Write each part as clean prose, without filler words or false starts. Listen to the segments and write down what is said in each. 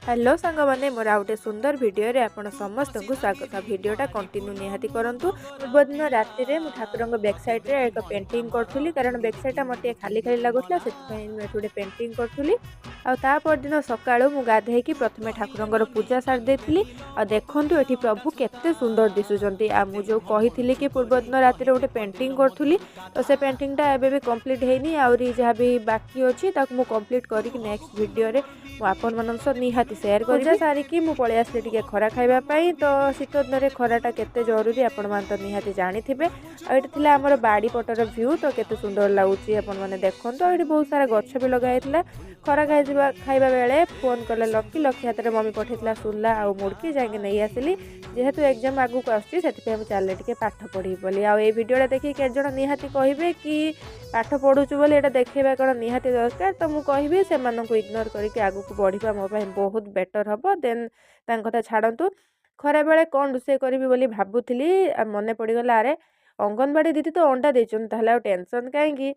Hello ସାଙ୍ଗମାନେ, ମୋର ଆଉ ଗୋଟେ ସୁନ୍ଦର ଭିଡ଼ିଓରେ ଆପଣ ସମସ୍ତଙ୍କୁ ସ୍ୱାଗତ। ଭିଡ଼ିଓଟା କଣ୍ଟିନ୍ୟୁ ନିହାତି କରନ୍ତୁ। ପୂର୍ବଦିନ ରାତିରେ ମୁଁ ଠାକୁରଙ୍କ ବ୍ୟାକ୍ ସାଇଡ଼୍ରେ ଏକ ପେଣ୍ଟିଂ କରୁଥିଲି, କାରଣ ବ୍ୟାକ୍ ସାଇଡ଼୍ଟା ମୋତେ ଟିକେ ଖାଲି ଖାଲି ଲାଗୁଥିଲା, ସେଥିପାଇଁ ମୁଁ ଏଠି ଗୋଟେ ପେଣ୍ଟିଂ କରୁଥିଲି। ଆଉ ତା ପରଦିନ ସକାଳୁ ମୁଁ ଗାଧେଇକି ପ୍ରଥମେ ଠାକୁରଙ୍କର ପୂଜା ସାରି ଦେଇଥିଲି। ଆଉ ଦେଖନ୍ତୁ, ଏଠି ପ୍ରଭୁ କେତେ ସୁନ୍ଦର ଦିଶୁଛନ୍ତି। ଆଉ ମୁଁ ଯେଉଁ କହିଥିଲି କି ପୂର୍ବଦିନ ରାତିରେ ଗୋଟେ ପେଣ୍ଟିଂ କରୁଥିଲି, ତ ସେ ପେଣ୍ଟିଂଟା ଏବେ ବି କମ୍ପ୍ଲିଟ୍ ହେଇନି, ଆହୁରି ଯାହା ବି ବାକି ଅଛି ତାକୁ ମୁଁ କମ୍ପ୍ଲିଟ୍ କରିକି ନେକ୍ସଟ ଭିଡ଼ିଓରେ ମୁଁ ଆପଣମାନଙ୍କ ସହ ନିହାତି ସେୟାର କରିବି। ପୂଜା ସାରିକି ମୁଁ ପଳେଇ ଆସିଲି ଟିକେ ଖରା ଖାଇବା ପାଇଁ। ତ ଶୀତ ଦିନରେ ଖରାଟା କେତେ ଜରୁରୀ ଆପଣମାନେ ତ ନିହାତି ଜାଣିଥିବେ। ଆଉ ଏଇଟା ଥିଲା ଆମର ବାଡ଼ି ପଟର ଭ୍ୟୁ, ତ କେତେ ସୁନ୍ଦର ଲାଗୁଛି ଆପଣମାନେ ଦେଖନ୍ତୁ। ଆଉ ଏଠି ବହୁତ ସାରା ଗଛ ବି ଲଗା ହେଇଥିଲା। ଖରା ଖାଇଯିବା ଖାଇବା ବେଳେ ଫୋନ୍ କଲେ ଲକି। ଲକି ହାତରେ ମମି ପଠେଇଥିଲା ସୁଲା ଆଉ ମୁଡ଼କି, ଯାଇକି ନେଇ ଆସିଲି। ଯେହେତୁ ଏକ୍ଜାମ୍ ଆଗକୁ ଆସୁଛି, ସେଥିପାଇଁ ମୁଁ ଚାଲିଲେ ଟିକେ ପାଠ ପଢ଼ିବି ବୋଲି। ଆଉ ଏଇ ଭିଡ଼ିଓଟା ଦେଖିକି କେତେଜଣ ନିହାତି କହିବେ କି ପାଠ ପଢ଼ୁଛୁ ବୋଲି ଏଇଟା ଦେଖେଇବା କ'ଣ ନିହାତି ଦରକାର? ତ ମୁଁ କହିବି, ସେମାନଙ୍କୁ ଇଗ୍ନୋର କରିକି ଆଗକୁ ବଢ଼ିବା ମୋ ପାଇଁ ବହୁତ ବେଟର୍ ହେବ। ଦେନ୍ ତାଙ୍କ କଥା ଛାଡ଼ନ୍ତୁ। ଖରାବେଳେ କ'ଣ ରୋଷେଇ କରିବି ବୋଲି ଭାବୁଥିଲି, ମନେ ପଡ଼ିଗଲା, ଆରେ ଅଙ୍ଗନବାଡ଼ି ଦିଦି ତ ଅଣ୍ଡା ଦେଇଛନ୍ତି, ତାହେଲେ ଆଉ ଟେନସନ୍ କାହିଁକି?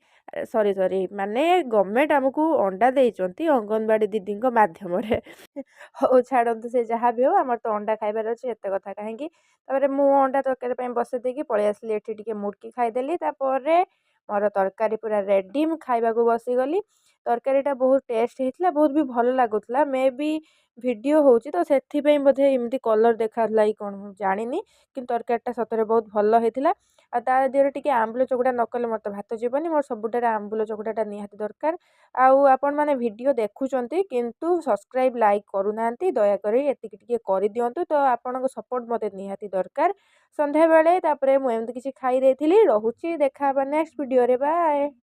ସରି ସରି, ମାନେ ଗଭର୍ଣ୍ଣମେଣ୍ଟ ଆମକୁ ଅଣ୍ଡା ଦେଇଛନ୍ତି ଅଙ୍ଗନବାଡ଼ି ଦିଦିଙ୍କ ମାଧ୍ୟମରେ। ହଉ ଛାଡ଼ନ୍ତୁ, ସେ ଯାହା ବି ହଉ, ଆମର ତ ଅଣ୍ଡା ଖାଇବାର ଅଛି, ଏତେ କଥା କାହିଁକି? ତାପରେ ମୁଁ ଅଣ୍ଡା ତରକାରୀ ପାଇଁ ବସେଇ ଦେଇକି ପଳେଇ ଆସିଲି ଏଠି, ଟିକେ ମୁଡ଼କି ଖାଇଦେଲି। ତାପରେ ମୋର ତରକାରୀ ପୁରା ରେଡ଼ି, ମୁଁ ଖାଇବାକୁ ବସିଗଲି। ତରକାରୀଟା ବହୁତ ଟେଷ୍ଟ ହେଇଥିଲା, ବହୁତ ବି ଭଲ ଲାଗୁଥିଲା। ମେ ବି ଭିଡ଼ିଓ ହେଉଛି ତ ସେଥିପାଇଁ ବୋଧେ ଏମିତି କଲର୍ ଦେଖାଯାଉଥିଲା କି କ'ଣ ମୁଁ ଜାଣିନି, କିନ୍ତୁ ତରକାରୀଟା ସତରେ ବହୁତ ଭଲ ହେଇଥିଲା। ଆଉ ତା ଦେହରେ ଟିକେ ଆମ୍ବୁଲ ଚକୁଟା ନ କଲେ ମୋତେ ଭାତ ଯିବନି। ମୋର ସବୁଟାରେ ଆମ୍ବୁଲ ଚକୁଟାଟା ନିହାତି ଦରକାର। ଆଉ ଆପଣମାନେ ଭିଡ଼ିଓ ଦେଖୁଛନ୍ତି କିନ୍ତୁ ସବସ୍କ୍ରାଇବ୍, ଲାଇକ୍ କରୁନାହାନ୍ତି, ଦୟାକରି ଏତିକି ଟିକେ କରିଦିଅନ୍ତୁ। ତ ଆପଣଙ୍କ ସପୋର୍ଟ ମୋତେ ନିହାତି ଦରକାର। ସନ୍ଧ୍ୟାବେଳେ ତାପରେ ମୁଁ ଏମିତି କିଛି ଖାଇ ଦେଇଥିଲି। ରହୁଛି, ଦେଖା ହେବା ନେକ୍ସଟ ଭିଡ଼ିଓରେ। ବାଏ।